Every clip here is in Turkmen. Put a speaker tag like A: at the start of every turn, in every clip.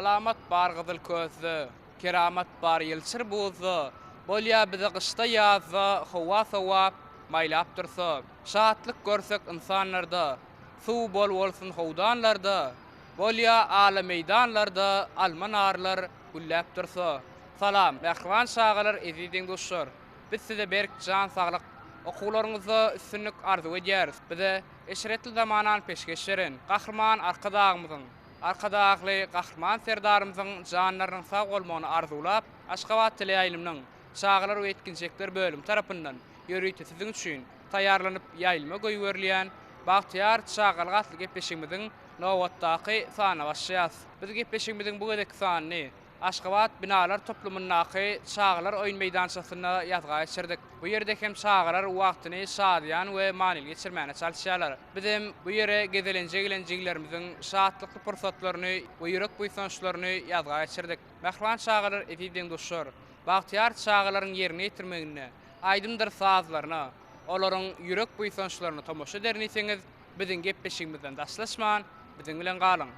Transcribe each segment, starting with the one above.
A: Alamat bar gyzyl közde, Keramat bar ýylçyr buzda, Bolýa bize gyşda-ýazda Howa sowap, maýlap dursa. Şatlyk görsek ynsanlarda, Suw bol bolsun howdanlarda, Bolýa ala meýdanlarda Alma-narlar gülläp dursa. Salam, mähriban çagalar, eziz deň-duşlar! Biz size berk jan saglyk, okuwlaryňyzda üstünlik arzuw edýäris. Bize eşretli zamanany peşgeş beren Gahryman Arkadagymyzyň, Arkadagly Gahryman Serdarymyzyň janlarynyň sag bolmagyny arzuwlap, Aşgabat teleýaýlymynyň Çagalar we ýetginjekler bölümi tarapyndan ýörite siziň üçin taýýarlanyp ýaýlyma goýberilýän Bagtyýar çagalyk atly gepleşigimiziň nobatdaky sanyna başlaýarys. Biz gepleşigimiziň bu gezekki sanyny Aşgabat binalar toplumyndaky çagalar oýun meýdançasynda ýazga geçirdik. Bu ýerde hem çagalar wagtyny şadyýan we manyly geçirmäne çalyşýarlar. Bizem bu ýere gezelenje gelen jigilerimiziň şatlykly pursatlaryny we ýürek buýsançlaryny ýazga geçirdik. Mähriban çagalar, eziz deň-duşlar! Bagtyýar çagalaryň ýerine ýetirmeginde aýdymdyr sazlaryna, olaryň ýürek buýsançlaryna tomaşa ederin diýseňiz, biziň gepleşigimizden daşlaşman, biziň bilen galyň!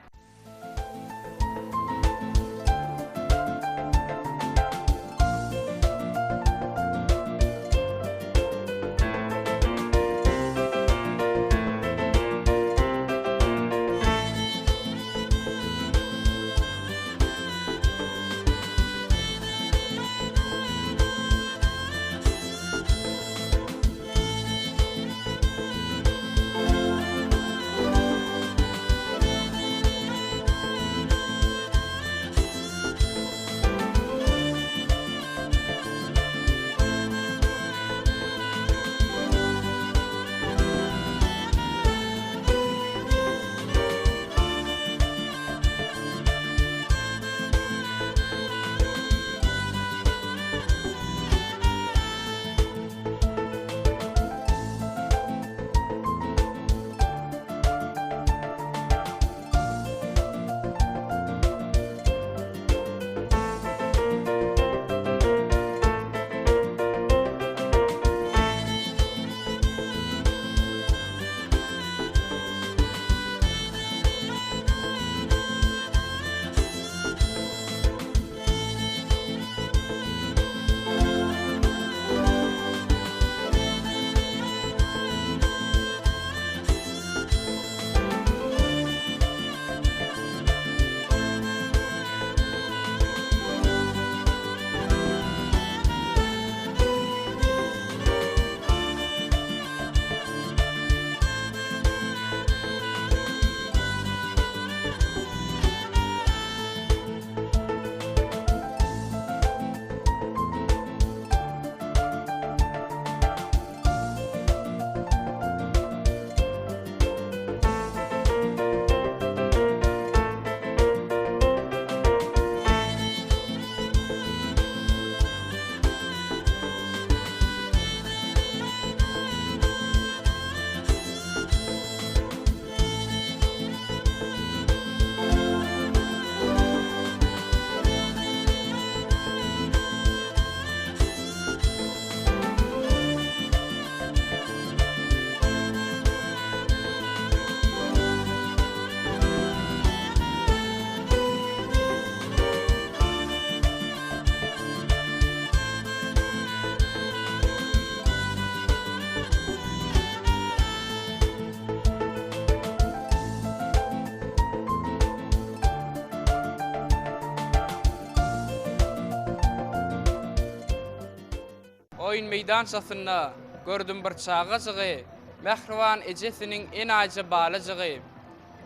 A: Oýun meýdançasynda gördüm bir çagajygy, Mähriban ejesiniň enaýyja balajygy.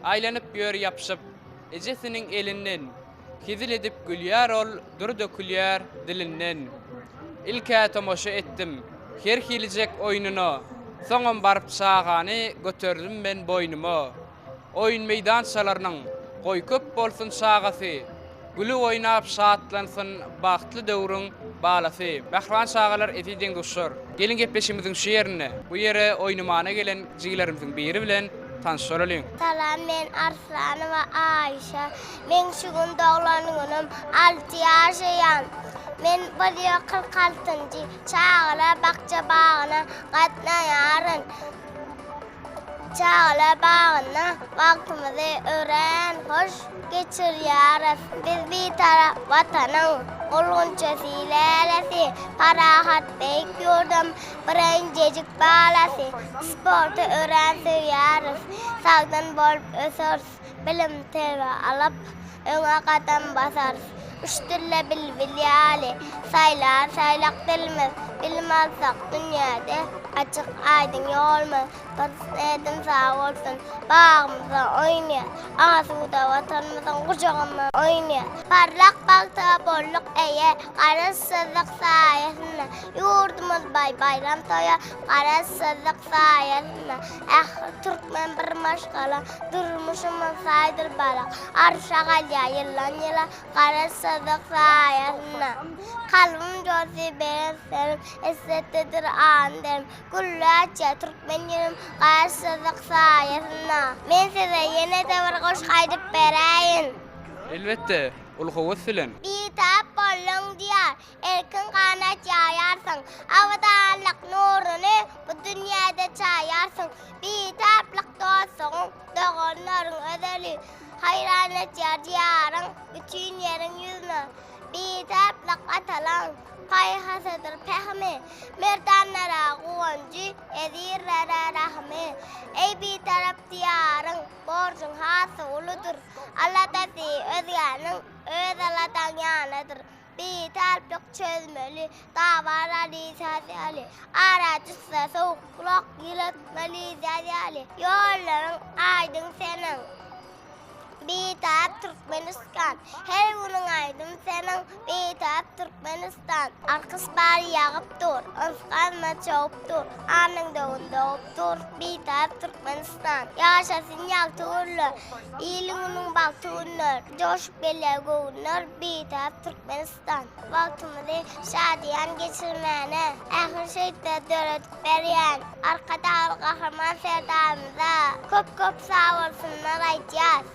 A: Aýlanyp ýör ýapyşyp ejesiniň elinden, Hezil edip gülýär ol, dür dökülýär dilinden. Ilk-ä tomaşa etdim her hilijek oýnuna, Soňam baryp çagany göterdim men boýnuma. Oýun meýdançalarynyň goý köp bolsun çagasy, Gülüp oýnap şatlansyn bagtly döwrüň balasy. Mähriban çagalar, eziz deň-duşlar! Geliň gepleşigimiziň şu ýerinde bu ýere oýnamana gelen jigilerimiziň biri bilen tanyş bolalyň.
B: Salam men Arslanowa Aýşa. Meň şu gün doglan günüm 6 ýaşaýan. Men bir ýyl 46-njy çagalar bakja bagyna gatnaýaryn. Çagalar bagynda wagtymyzy örän hoş geçirýäris. Biz Bitarap Watanyň gül-gunçasy, lälesi, parahat beýik ýurduň birinjejik balasy. Sporty örän söýýäris. Sagdyn bolup öseris, bilim-terbiýe alyp, öňe gadam basarys. Üç dille bilbil ýaly, saýlar saýlak dilimiz. Bilim alsak dünýäde açyk aýdyň ýolumyz. Prezidentimiz sag bolsun, bagymyzda oýnaýar. Asuda Watanymyzyň gujagynda oýnaýar. Parlak bagta bolduk eýe, Garaşsyzlyk saýasynda. Ýurdumyz baý baýram toýa, Garaşsyzlyk saýasynda. Ähli türkmen bir maşgala, Durmuşymyz saýdyr balak. Arşa galýar ýyldan-ýyla, Garaşsyzlyk saýasynda. Kalbym joşdy belent serim, Eşretlidir an-derim. Gülli açýar türkmen ýerim Garaşsyzlyk saýasynda. Men size ýene-de bir goşgy aýdyp beräýin.
A: Elbetde, uly höwes bilen.
B: Bitap bolduň diýar, erkin ganat ýaýarsyň. Abadanlyk nuruny bu dünýäde çaýarsyň. Bitaplyk dostlugyň, doganlaryň özeli. Haýran etýär diýaryň bütin ýeriň ýüzüne. Bitaplyk atalaň paýhasydyr pähimi, Merdanlara guwanjy, ezizlere rahymy. Eý Bitarap diýaryň borjuň hasy uludyr, Aladasy özgäniň öz aladaň ýalydyr. Bitaraplyk çözmeli dawalary saz ýaly, Ara düşse sowuklyk ýylatmaly ýaz ýaly. Ýollaryň aýdyň seniň. Bitarap Türkmenistan, Her günüň aýdym seniň, Bitarap Türkmenistan. Alkyş bary ýagyp dur, Yns-gazma çogup dur, Anyň döwün dogup dur, Bitarap Türkmenistan. Ýaşasyn ýagty günler, Iliň-günüň bagty günler, Joşup gelýär göwünler, Bitarap Türkmenistan. Wagtymyzy şadyýan geçirmäne ähli şertleri döredip berýän Arkadagly Gahryman Serdarymyza köp-köp sagbolsunlar aýdýas.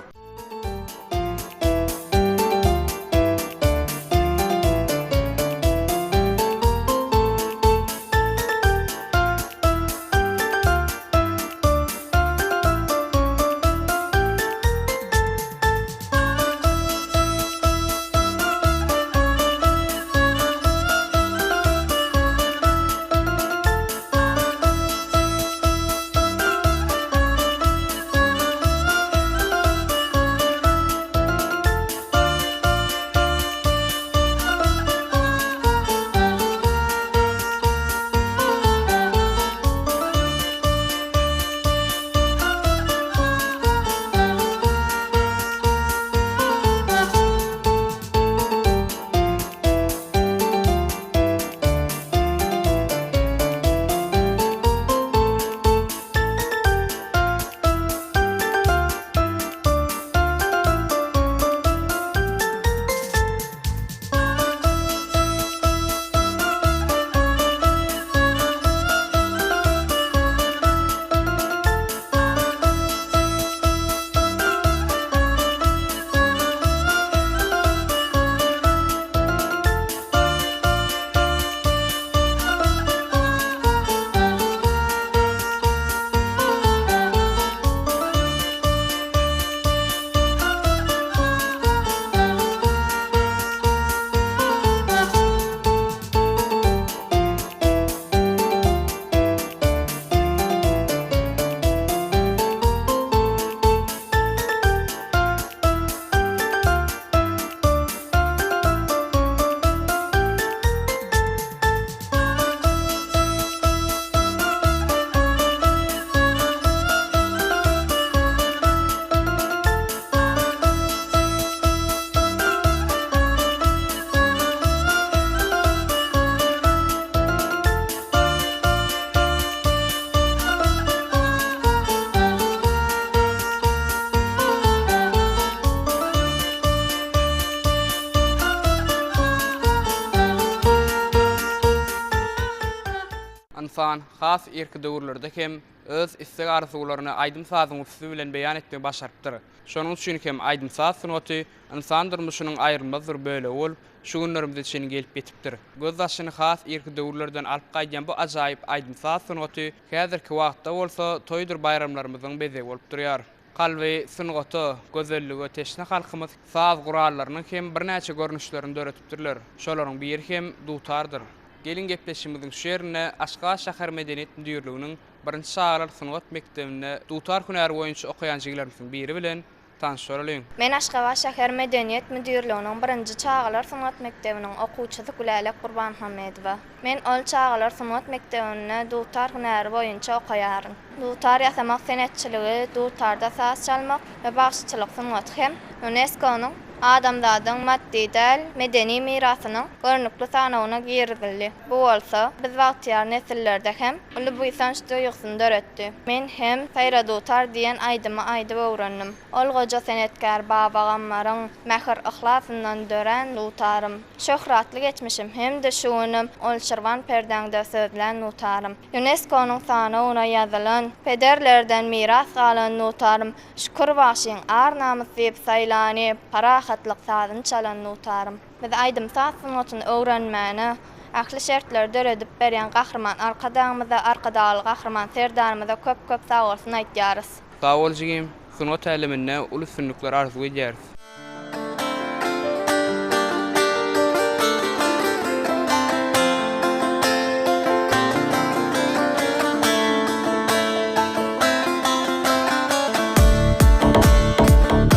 A: Ynsan has irki döwürlerde hem öz isleg-arzuwlaryny aýdym-sazyň üsti bilen beýan etmegi başarypdyr. Şonuň üçin hem aýdym-saz sungaty ynsan durmuşynyň aýrylmaz bir bölegi bolup, şu günlerimize çenli gelip ýetipdir. Gözbaşyny has irki döwürlerden alyp gaýdýan bu ajaýyp aýdym-saz sungaty häzirki wagtda bolsa toýdur baýramlarymyzyň bezegi bolup durýar. Kalby sungata, gözellige teşne halkymyz saz gurallarynyň hem birnäçe görnüşlerini döredipdirler. Şolaryň biri hem dutardyr. Geliň gepleşigimiziň şu ýerinde Aşgabat şäher medeniýet müdirliginiň birinji çagalar sungat mekdebinde dutar hünäri boýunça okaýan jigilerimiziň biri bilen tanyş bolalyň.
C: Men Aşgabat şäher medeniýet müdirliginiň birinji çagalar sungat mekdebiniň okuwçysy Gülälek Gurbanmuhammedowa. Men ol çagalar sungat mekdebinde dutar hünäri boýunça okaýaryn. Dutar ýasamak senetçiligi, dutarda saz çalmak we bagşyçylyk sungaty hem UNESKO-nyň Adamzadyň maddy däl medeni mirasynyň görnükli sanawyna girizildi. Bu bolsa, biz bagtyýar nesillerde hem uly buýsanç duýgusyny döretdi. Men hem Saýra dutar diýen aýdymy aýdyp öwrendim. Ol goja senetkär Baba Gammaryň mähir-yhlasyndan dörän dutarym. Şöhratly geçmişim hem-de şu günüm ol şirwan perdäňde sözlän dutarym. Ýunesko-nyň sanawyna ýazylan, pederlerden miras galan dutarym. Şükür bagşyň ar-namys diýip saýlany, parahatlyk sazyny çalan dutarym. Biz aýdym-saz sungatyny öwrenmäne ähli şertleri döredip berýän Gahryman Arkadagymyza, Arkadagly Gahryman Serdarymyza köp-köp sagbolsun aýtýarys.
A: Sag bol jigim, sungat äleminde uly üstünlikler arzuw edýäris.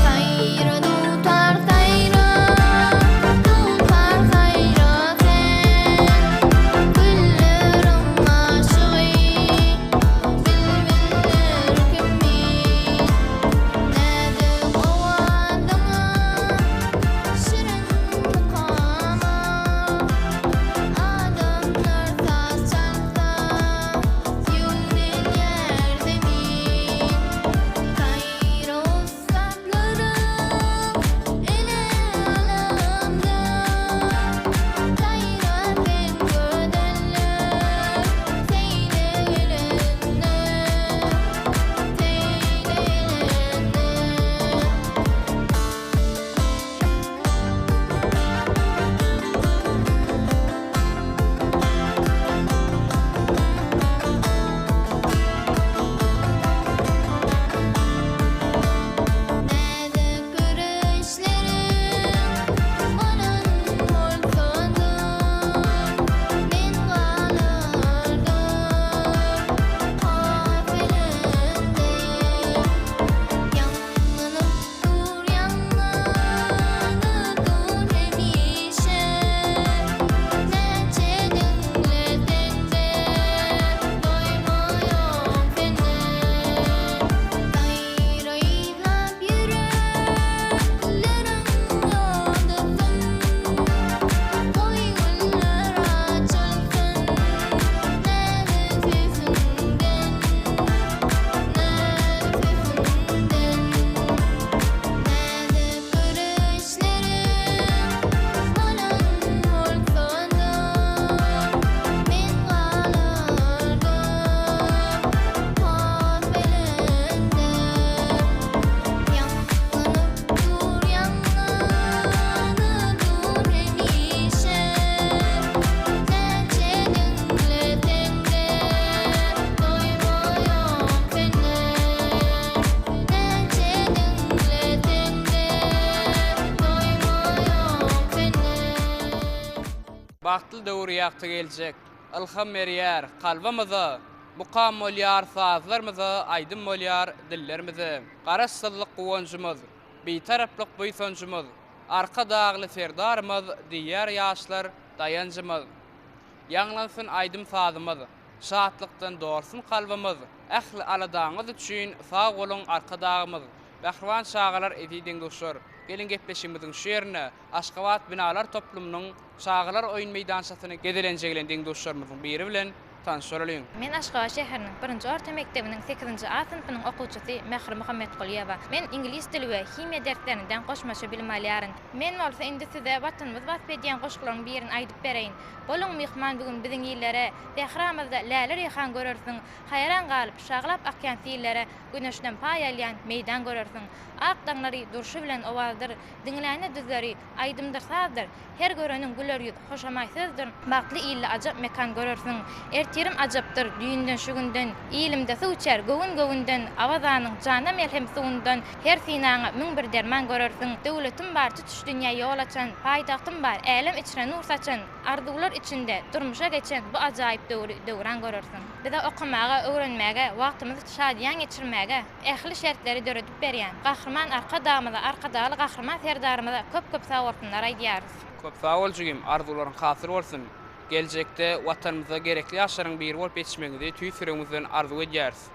B: Saýra dutar saýra, dutar saýra sen, Gülleriň aşygy, bilbiller kimin. Näzik owazyňa, şirin mukama, Adamlar saz çalsa, ýüwrülýär zemin. Saýra ussatlaryň ele alamda, Saýra sen gözeller seýle gelende, Seýle gelende. Näzik göreçleriň bolan bolsady, Men galardym has belende. Ýaňlanyp dur, ýaňlanyp dur hemişe, Näçe diňleseň-de doýma ýok senden. Saýra yzlap ýürekleriň ýodasyn, Goý güller açylsyn näzik sesiňden, Näzik sesiňden. Näzik göreçleriň bolan bolsa-da, Men galardym has belende. Ýaňlanyp dur, ýaňlanyp dur hemişe, Näçe diňleseň-de doýma ýok senden. Näçe diňleseň-de doýma ýok senden.
A: Bagtly döwür ýagty geljek. Ylham berýär kalbymyza, Mukam bolýar sazlarymyza, Aýdym bolýar dillerimize. Garaşsyzlyk guwanjymyz, Bitaraplyk buýsanjymyz, Arkadagly Serdarymyz Diýýär ýaşlar, daýanjymyz. Ýaňlansyn aýdym-sazymyz, Şatlykdan dolsun kalbymyz, Ähli aladaňyz üçin sag boluň Arkadagymyz! Mähriban çagalar, eziz deň-duşlar! Geliň gepleşigimiziň şu ýerinde Aşgabat binalar toplumynyň çagalar oýun meýdançasyna gezelenje gelen deň-duşlarymyzyň biri bilen. Tanyş bolalyň.
D: Men Aşgabat şäheriniň birinji orta mekdebiniň sekizinji A synpynyň okuwçysy Mähri Muhammetgulyýewa. Men iňlis dili we himiýa derslerinden goşmaça bilim alýaryn. Men bolsa indi size Watanymyzy wasp edýän goşgularyň birini aýdyp bereýin. Boluň myhman bu gün biziň illere, Sähramyzda läle-reýhan görersiň. Haýran galyp, şaglap akýan sillere, Güneşden paý alýan meýdan görersiň. Ak daňlary durşy bilen owazdyr, Diňlände düzleri aýdymdyr, sazdyr. Her göreniň güler ýüz, hoşamaý sözdür. Bagtly ilde ajap mekan görersiň. Ertirim ajapdyr, düýnden, şu günden. Ilimde suw içer, göwün-göwünden. Awazanyň jana melhem suwundan. Her synaňa 1001 derman görersiň. Döwletim bar, tutuş dünýä ýol açan. Paýtagtym bar, älem içre nur saçan. Arzuwlar içinde durmuşa geçen bu ajaýyp döwri döwran görersiň. Bize okamaga, öwrenmäge, wagtymyzy şadyýan geçirmäge ähli şertleri döredip berýän Gahryman Arkadagymyza, Arkadagly Gahryman Serdarymyza köp-köp sagbolsunlar aýdýarys.
A: Köp sag bol jigim, arzuwlaryň hasyl bolsun! Geljekde Watanymyza gerekli ýaşlaryň biri bolup ýetişmegiňizi tüýs ýüregimizden arzuw edýäris.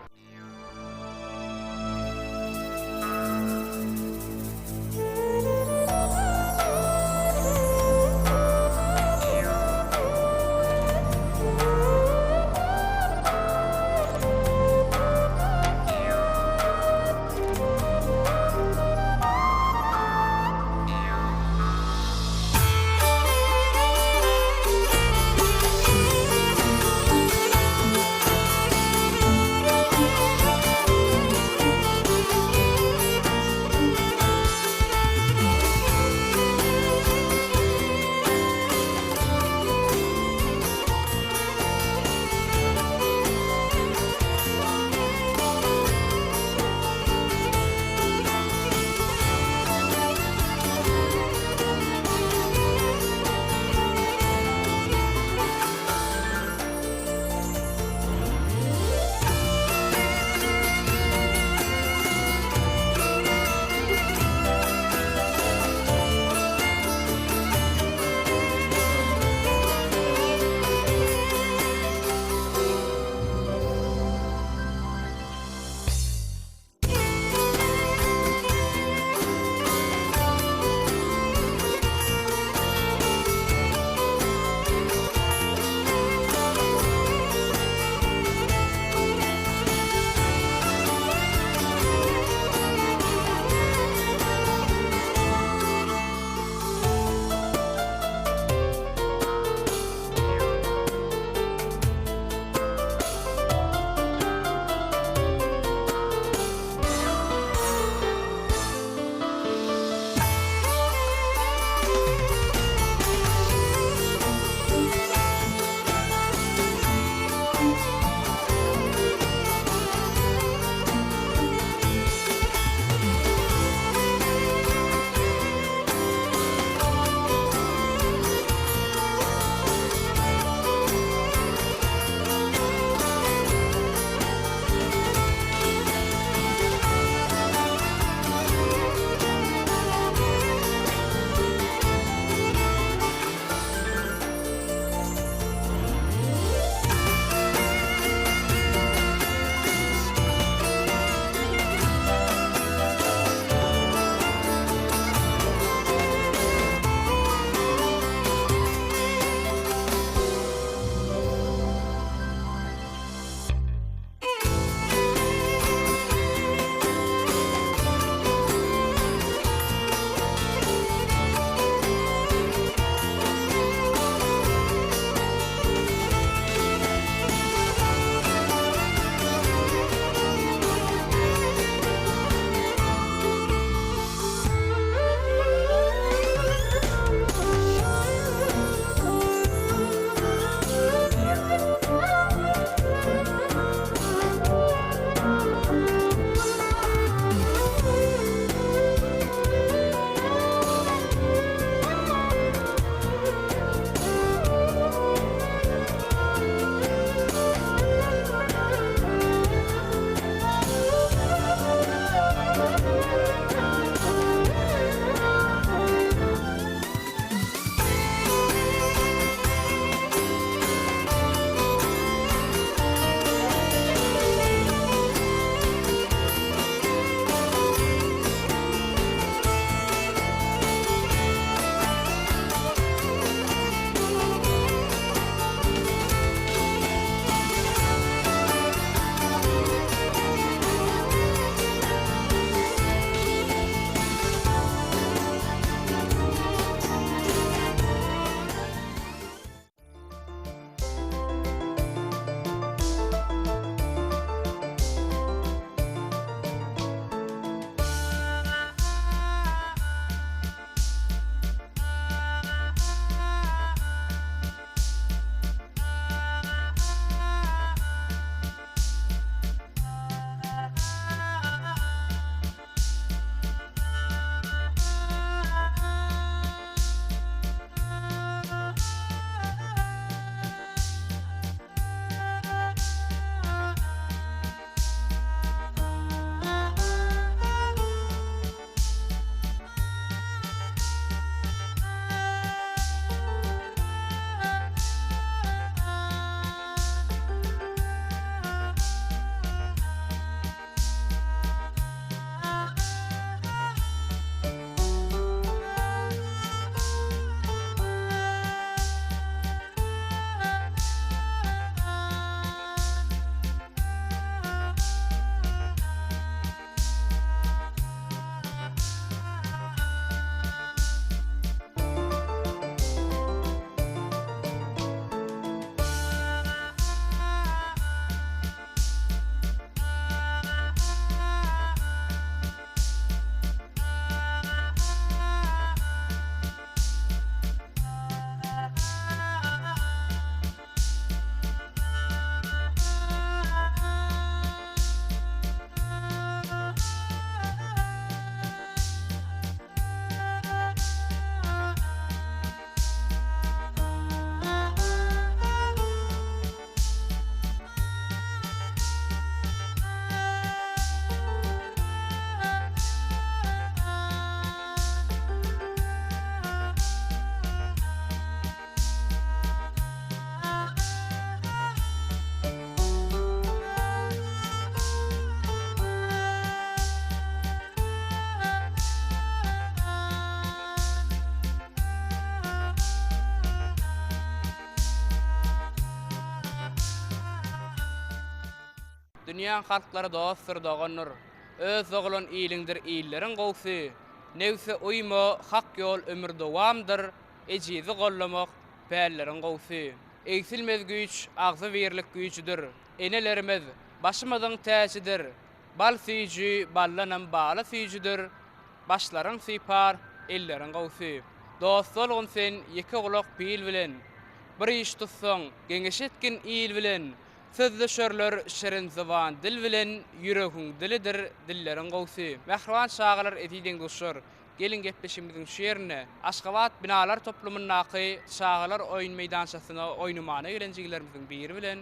A: Dünýäň halklary dostdur, dogandyr. Öz doglan iliňdir illeriň gowsy. Nebse uýma, hak ýol ömür dowamdyr, Ejizi gollamak, pälleriň gowsy. Egsilmez güýç agzybirlik güýjüdir. Enelerimiz, başymyzyň täjidir. Bal süýji, baldanam baly süýjüdir, Başlaryň sypar, elleriň gowsy. Dost bolgun sen ýeke gulak pil bilen, Bir iş tutsaň, geňeş etgin il bilen. Sözleşerler şirin zyban dil bilen, Ýüregiň dilidir dilleriň gowsy. Mähriban çagalar, eziz deň-duşlar! Geliň gepleşigimiziň şu ýerinde Aşgabat binalar toplumyndaky çagalar oýun meýdançasyna oýnamana gelen jigilerimiziň biri bilen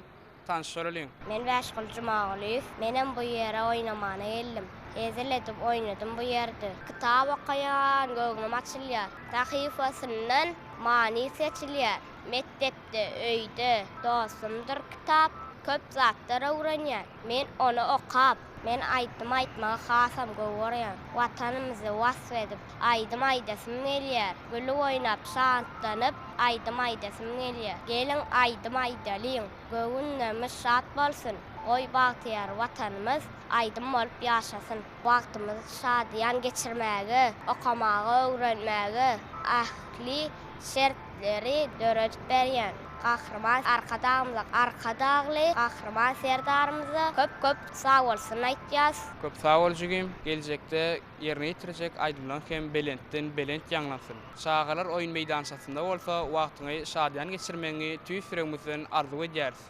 A: tanyş bolalyň.
B: Men Bäşgul Jumagulyýew. Menem bu ýere oýnamana geldim. Hezil edip oýnadym bu ýerde. Kitap okaýan, göwnüm açylýar. Sahypasyndan many seçilýär. Mekdepde, öýde dostumdyr kitap. Köp zatlar öwrenýän. Men ony okap, men aýdym aýtmagy hasam gowy görýän. Watanymyzy wasp edip, aýdym aýdasym gelýär. Gülüp oýnap, şatlanyp, aýdym aýdasym gelýär. Geliň, aýdym aýdalyň, göwünlerimiz şat bolsun! Goý, bagtyýar Watanymyz aýdym bolup ýaşasyn! Wagtymyzy şadyýan geçirmäge, okamaga, öwrenmäge ähli şertleri döredip berýän Gahryman Arkadagymyza, Arkadagly Gahryman Serdarymyza köp-köp sagbolsun aýtýas.
A: Köp sag bol jigim, geljekde ýerine ýetirjek aýdymlaň hem belentden belent ýaňlansyn. Çagalar oýun meýdançasynda bolsa wagtyňy şadyýan geçirmegiňi tüýs ýüregimizden arzuw edýäris.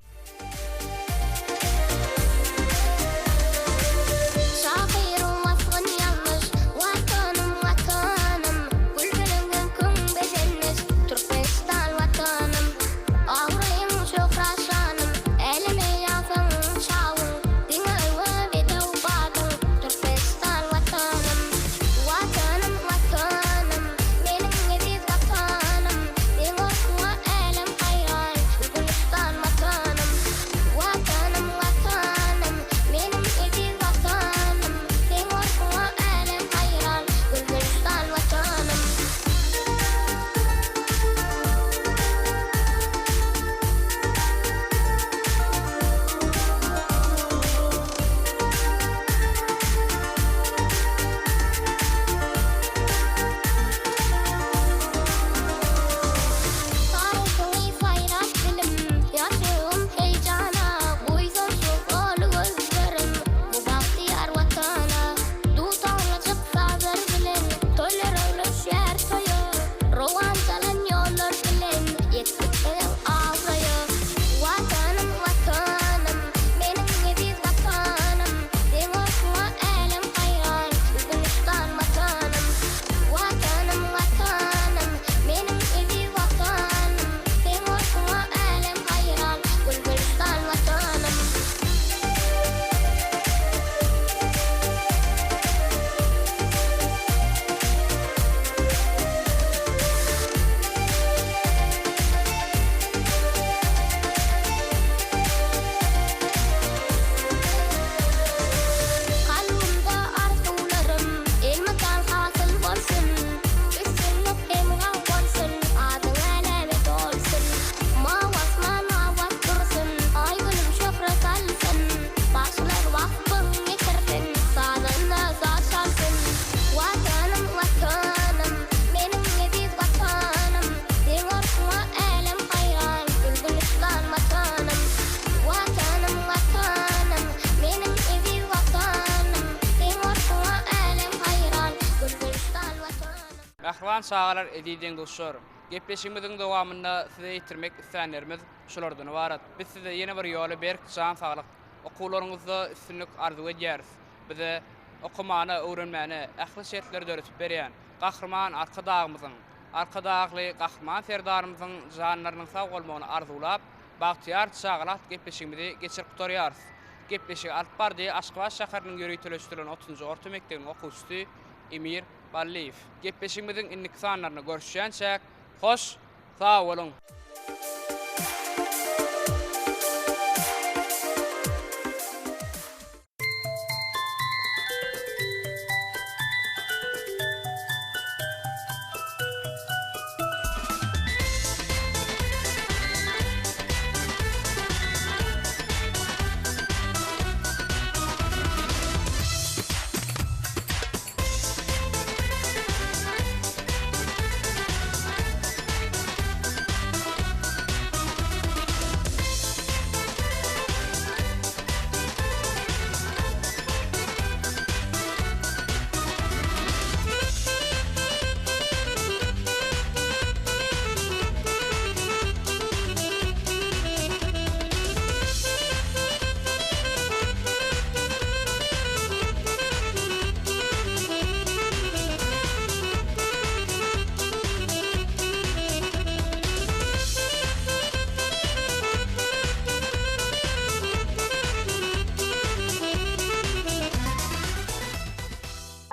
B: Şahyryň waspyn ýazmyş, Watanym, Watanym, Gül bilen köňküň bezenmiş, Türkmenistan Watanym. Abraýyň, şöhrat-şanym, Äleme ýagsaň çawuň, Diňe öňe bedew badyň, Türkmenistan Watanym. Watanym, Watanym, Meniň eziz Watanym, Seň orsuňa älem haýran, Gülüstan Watanym. Watanym, Watanym, meniň eziz Watanym, Seň orsuňa älem haýran, Gülüstan Watanym. Tarypyňy saýrap dilim, ýaşagym heýjana, Buýsançly doly gözlerim bu bagtyýar Watana. Dutarlajyk sazlar bilen toýlar öwrüşýär toýa, Rowan çalan ýollar bilen ýetdik biziň abraýa. Watanym, Watanym, meniň eziz Watanym, Seň orsuňa älem haýran, Gülüstan Watanym. Watanym, Watanym, meniň eziz Watanym, Seň orsuňa älem haýran, Gül-gülüstan Watanym. Kalbymda arzuwlarym elmydam hasyl bolsun, Üstünlik hemraň bolsun, adyň äleme dolsun. Mawy asman abat dursun, Aý-günüm şöhrat alsyn. Bagşylar waspyň ýetirsin, sazanda saz çalsyn. Watanym, Watanym, meniň eziz Watanym, Seň orsuňa älem haýran, gül-gülistan Watanym. Watanym, Watanym, meniň eziz Watanym, Seň orsuňa älem haýran, gül-gülistan Watanym.
A: Mähriban çagalar, eziz deň-duşlar! Gepleşigimiziň dowamynda size ýetirmek islänlerimiz şulardan ybarat. Biz size ýene bir ýola berk jan saglyk, okuwlaryňyzda üstünlik arzuw edýäris. Bize okamana, öwrenmäne ähli şertleri döretip berýän Gahryman Arkadagymyzyň, Arkadagly Gahryman Serdarymyzyň janlarynyň sag bolmagyny arzuwlap, Bagtyýar çagalar gepleşigimizi geçirip gutarýarys. Gepleşigi alyp bardy Aşgabat şäheriniň ýöriteleşdirilen otuzynjy orta mekdebiniň okuwçysy Emir Ballyýew. Gepleşigimiziň indiki sanlarynda görüşýänçäk, hoş sag boluň!